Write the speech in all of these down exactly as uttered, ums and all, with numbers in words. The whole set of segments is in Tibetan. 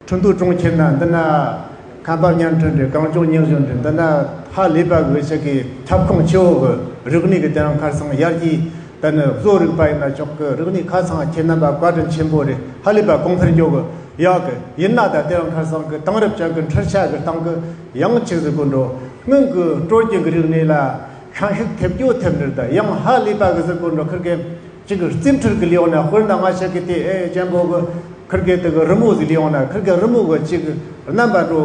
ཁྲིན་ཏུའུ་གྲོང་ཁྱེར་ན་འདི་ན་ཁམས་པ་བརྙན་འཕྲིན་རེད། གངས་ལྗོངས་རྙིང་གཞུང་རེད། འདི་ན་ཧ་ལས་པ་གི་ཆ་གི་ཁྱབ་ཁོངས་ཆེ་བོ་གི་རིག་གནས་གི་དེ་རིང་ཁ་སང་ཡར་རྒྱས། ད་ནི་བཟོ་རིག་པ་ཡིན་ན་ཆོག་གི་རིག་གནས་ཁ་ཚང་ཁྱེད་རྣམ་པ་བཀའ་དྲིན་ཆེན་པོ་རེད། ཧ་ལས་པ་གོང་འཕེལ་འགྱོ་གི་ཡག་གི། ཡིན་ན་ད་དེ་རིང་ཁ་སང་གི་དེང་རབས་ཅན་གི་འཕྲུལ་ཆས་གི་སྟེང་གི་ཡང་ཅིག་ཟིག་གོ་འགྲོ། སྔོན་གི་སྲོལ་རྒྱུན་གི་རིག་གནས་ལ་ཤན་ཤུགས་ཐེབས་རྒྱུ་ཐེབས་ནི་རེད། ད་ཡང་ཧ་ལས་པ་གི་ཟིག་གོ་འགྲོ། ཁིར་གི་ཅིག་གི་རྩིས་འཕྲུལ་གི་ལས་ཡོང་ན། དཔེར་ན་ང་ཆ་གི་དེ་ཨེ་ཅན་པོ་གི་ཁིར་གི་དེ་གི་རི་མོ་ཟིག་ལས་ཡོང་ན། ཁིར་གི་རི་མོ་གི་ཅིག་གི་རྣམ་པ་འགྲོ་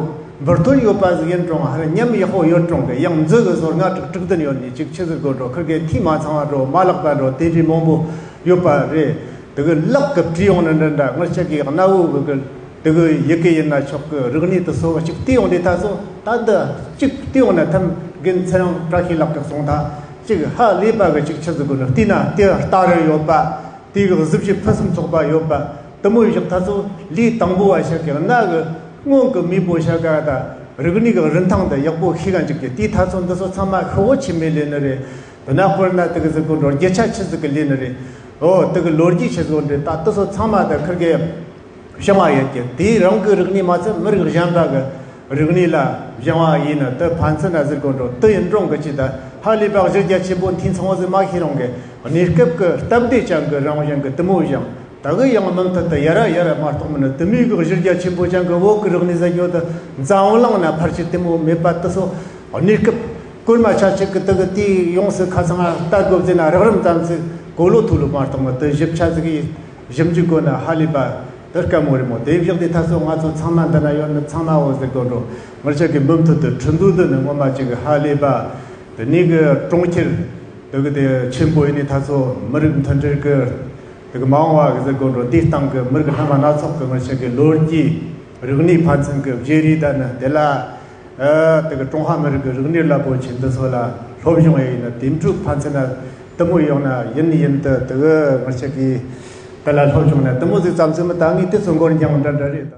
འབུར་ཐོན་ཡོད་པ་ཟིག་ཡིན་རུང་། ཧ་ཉམས་ཡག་པོ་ཡོད་རུང་གི། ཡང་མཛོད་གི་ཟོར་ལྔ་དྲུག་དྲུག་བདུན་ཡོད་ནི་ཅིག་ཆི་ཟིག་གོ་འགྲོ། ཁིར་གི་འཐུས་མ་ཚང་བ་འགྲོ། མ་ལག་པ་འགྲོ། དེ་འདྲའི་མང་པོ་ཡོད་པ་རེད། དེ་གི་ལག་གི་བྲིས་ཡོང་ན་འདྲ་འདྲ། ང་ཆ་གི་གནའ་བོ་གི་གི་དེ་གི་ཡི་གེ་ཡིན་ན་ཆོག་གི། རིག་གནས་དེ་ཚོ་གཅིག་བལྟས་ཡོང་དུས་ད་ཚོ་ད་འདི་གཅིག་བལྟས་ཡོང་ན་ཐམ་རྒན་ཚེ་རིང་བཀྲ་ཤིས་ལགས་ཀྱིས་གསུངས་ཐལ། གཅིག་ཧ་ལས་པ་གི་ཅིག་ཆི་ཟིག་གོ་ནི། བལྟས་ན་དེ་རྟ་རི་ཡོད་པ། དེ་གི་གཟི་བརྗིད་ཕུན་སུམ་ཚོགས་པ་ཡོད་པ། དེ་མོ་བཞག་ད་ཚོ་ལས་དང་པོ་བ་ཆ་གི་གནའ་གི་སྔོན་གི་མེས་པོ་ཆ་ག་ད་རིག་གནས་གི་རིན་ཐང་དེ་ཡག་པོ་ཤེས་ག་འཇུག་གི། དེ་ད་ཚོ་འདི་ཚོ་ཚང་མ་ཤོག་བུ་ཆི་མོ་ལས་ནི་རེད། དེ་ན་དཔེར་ན་དེ་གི་ཟིག་གོ་འགྲོ། རྒྱུ་ཆ་ཆི་ཟིག་གི་ལས་ནི་རེད། འོ་དེ་གི་ལོ་རྒྱུས་ཆི་ཟིག་འདྲ། ད་དེ་ཚོ་ཚང་མ་ད་ཁིར་གི་བྱང་བ་ཡོད་ཀྱི། དེའི་རང་གི་རིག་གནས་མ་ཚད་མི་རིགས་གཞན་པ་གི་རིག་གནས་ལ་སྦྱང་བ་ཡིན་ན། དེ་ཕན་ཚུན་ན་ཟེར་དགོས་འགྲོ། དེ་ཡིན་རུང་གི་ཅི་ད་ཧ་ལས་པ་གཞི་རྒྱ་ཆེན་པོ་འཐུས་ཚང་བ་ཟིག་མ་ཤེས་རུང་གི། གནས་སྐབས་ཀྱི་སྟབས་བདེ་ཅན་གྱི་རང་བཞིན་གྱི་དེ་མོ་སྦྱང་། ད་གི་ཡང་མུ་མཐུད་དུ་ཡར་ར་ཡར་ར་མ་གཏོགས་མིན་ནི། དེ་མོ་གི་གཞི་རྒྱ་ཆེན་པོ་ཅན་གྱི་བོད་ཀྱི་རིག་གནས་ཟེར་རྒྱུ་དེ་འཛམ་གླིང་ན་ཕལ་ཆེར་དེ་མོ་མེད་པ། དེ་ཚོ་གནས་སྐབས་གོར་མ་ཆ་ཅིག་གི་དེ་གི་དེ་ཡོངས་སུ་ཁ་ཚང་ལྟ་དགོས་ཟེར་ན། རགས་རིམ་ཙམ་ཟིག་གོ་ལོ་ཐུག་ལོ་མ་གཏོགས་མིན། དེ་ཞིབ་ཆ་ཟིག་གི་ཞིབ་འཇུག་དགོས་ན་ཧ་ལས་པ་དེ་དཀའ་མོ་རེད་མོ། དེ་བཞག་དེ་ད་ཚོ་ང་ཚོ་ཚང་མ་འདི་ན་ཡོད་ནི་ཚང་མ་འོ་ཟེར་དགོས་འགྲོ། ང་ཆ་གི་མུ་མཐུད་དུ་ཁྲིན་ཏུའུ་འདི་ནི་ངོ་མ་ཅིག་གི་ཧ་ལས་པ་དེ་ནས་གི་གྲོང་ཁྱེར་དེ་གི་དེ་ཆེན་པོ་ཡིན་ནི། ད་ཚོ་མི་རིགས་མཐུན་སྒྲིལ་གི་དེ་གི་མ་འོངས་བ་གི་ཟེར་དགོས་འགྲོ། དེའི་སྟེང་གི་མི་རིགས་སྣ་མང་སྣ་ཚོགས་གི་ང་ཆ་གི་ལོ་རྒྱུས་རིག་གནས་ཕན་ཚུན་གི་བརྗེ་རེས། ད་ནི་དེ་ལ་ཨ་དེ་གི་ཀྲུང་ཧྭ་མི་རིགས་ཀྱི་རིག་གནས་རླབས་པོ་ཆེ་འདི་ཚོ་ལ་སློབ་སྦྱོང་ཡིན་ན། དེ་འཕྲོས་ཕན་ཚུན་ན་དེ་མོ་ཡོང་ན་ཡིན་ཡིན་དུ་དེ་གི་ང་ཆ་གི་དེ་ལ་སློབ་སྦྱོང་ན་དེ་མོ་ཟིག་ཙམ་ཟིག་མི། ད་ངས་དེ་ཚོ་མགོར་འགྱངས་འདྲ་འདྲ་རེད།